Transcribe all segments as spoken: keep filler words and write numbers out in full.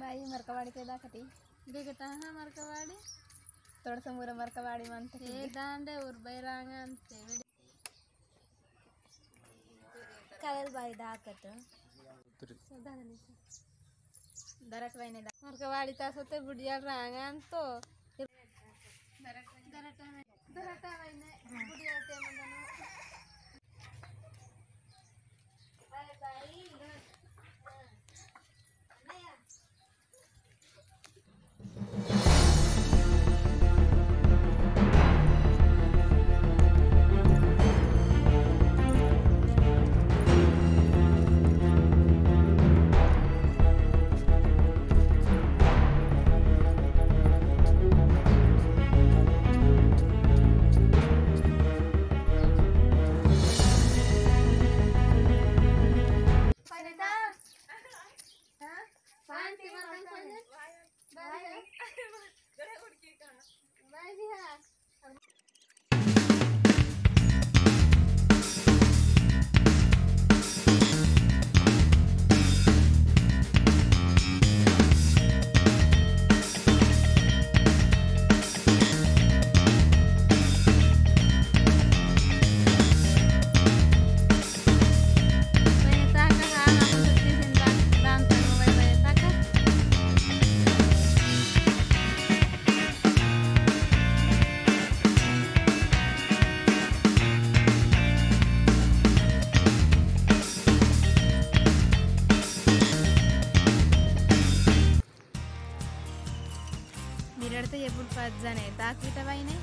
आई मरकवाड़ी के दाकती। देखता है मरकवाड़ी। तोड़ समूरा मरकवाड़ी मानते ए दांडे उर बैरांगन ते। कावेल बाई दाकत। दरट वैने दा। मरकवाड़ी ता सोते बुढ़िया रांगन तो। दरट, दरट वैने, दरट वैने बुढ़िया ते मंदन। Bye bye. मिरड़ते ये पुल पाँच जने ताक बिता बाई ने।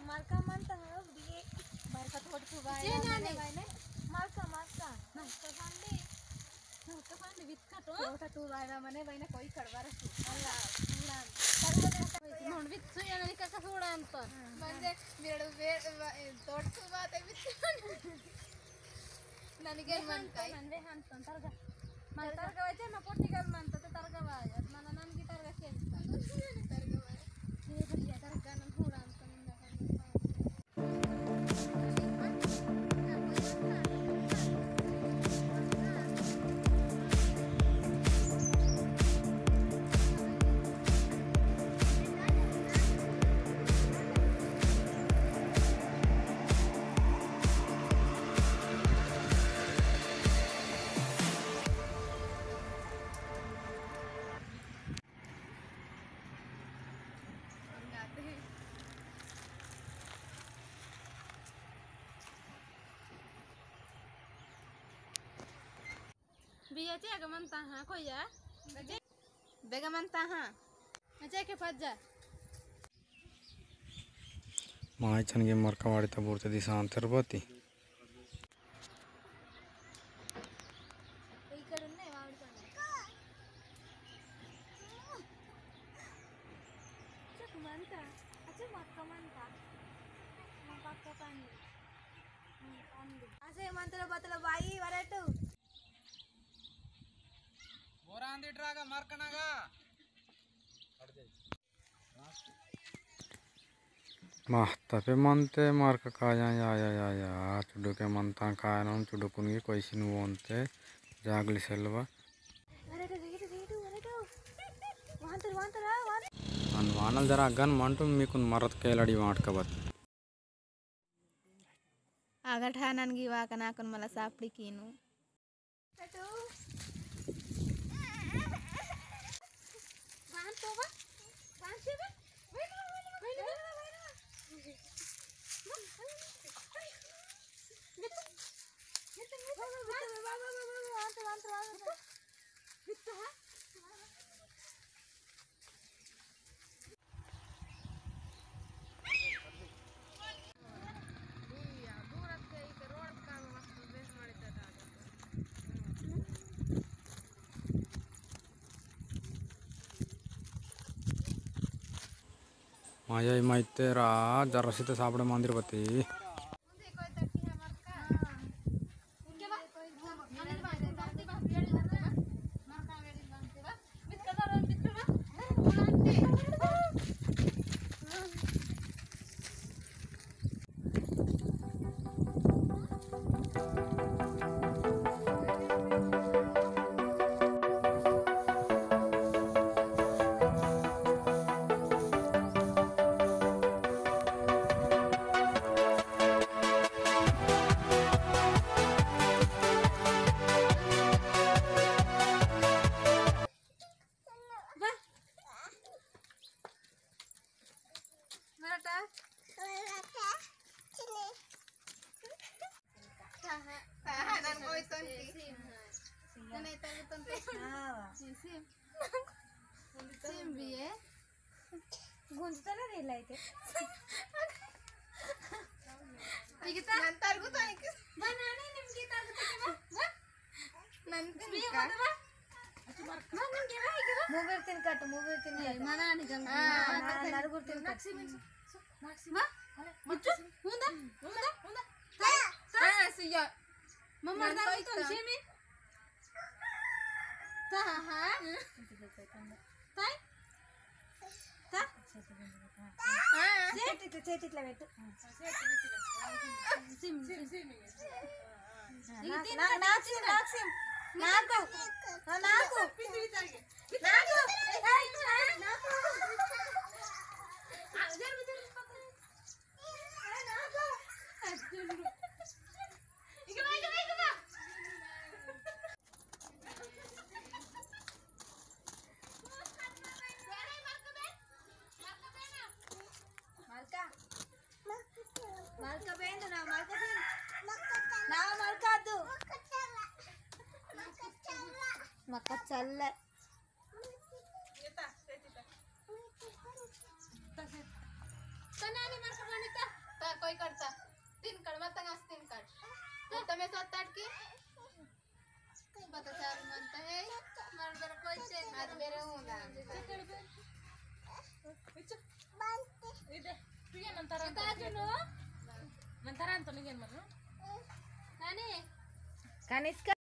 मरका मन तंग बिये। मरका थोड़ी तू बाय ना, ना, नहीं। मरका, मरका। मरका खांडे। मरका खांडे वित का तो। थोड़ा तू बाय ना मने बाय ना कोई कड़वा रखी। अल्लाह, पूरा। नोन वित सुया नहीं का सूड़ा अंतन। हाँ, हाँ। म्हणजे मेरे बे-, बे-, तोड़ तू बात है वित। ನನಗೆ ಮಂತಾಯ್. ನನ್ವೆ ಹಂತನ್ ತರ್ಗ. ಮನ್ ತರ್ಗ ವೈತೆ ಮ ಪೊಟ್ಟಿಗಲ್ ಮಂತದ ತರ್ಗ ವಾಯ. ಮನ ನನ್ಗೆ ತರ್ಗ ಕೇಳ್ತ. ತರ್ಗ ವಾಯ. ಏ ಬರಿಯ ತರ್ಗ ನನ್ ಹೂಡ ಅಂತ ನಿಂದ. बिया चेक मनता हाँ कोया। बेगा मनता हाँ। अच्छा के फज्जा। माय छनगे मरका वाड़ी ता बोरते दिसान तेरबती। असे मंत्र बतल बाई वरटू। बोरांदी ट्रागा मरकनागा। माहता पे मनते मारका काया, या, या, या, या, चुडुके मनता काया नम चुडुकुन की कोई सिन वोनते जागली सेलवा। अन वानल जरा अगन मंटू मीकुन मरत केलड़ी वाट कबत। आगा ठानन गी वाका नाकुन मला सापड़ी कीनु। अटू। बांध तो बा, बांध से बा। वही ना, वही ना, वही ना, वही ना। माया माइते रा जर्रसित सापड़े मंदिर बती। सेम, हाँ। नहीं, तब तो सेम। हाँ, वाह। सेम। सेम भी है। गुंजता ना रेला इते। इगता? नंतर गुता इके। बनाने निमकी तागुता के बा? बा? नंतर मी का? होता बा? बा, निमकी बा, इके बा? मुगुर तिन काट, मुगुर तिन ए, काट। मना निकल। हाँ, ना, ना, नरगुर तिन काट। नाक्सी में, नाक्सी। बा? मुच्चो? हुंदा? हुंदा? हुंदा? ताई? ताई? हाँ, सिया। मम्मा नंतर दाई इतना। तुम सेमी? ता, हाँ। ताई? ता? हाँ। चेटी तो, चेटी तो बैठो। SIM, SIM. हाँ, तीन, ना, तीन ना, का नाक सिम, नाक सिम। नाकु। हाँ, नाकु। नाकु। ए, ए, नाकु। इके बा, इके बा, इके बा। मलका, मलका बेंदु ना, मलका सिन। ना, मलका अद्दु। मक्का चल्ले। तनाने मलका बनिता। ता कोई करता। तीन कड़, मत तंग आस तीन कड़। तो तमे सात आठ की। पता चालू मनता है, मर बेरे कोई चेक आज बेरे होगा। इदे, प्रिया नंतर इता जुनो। नंतर अंत निगेन मरनो। नानी। कनिष्का।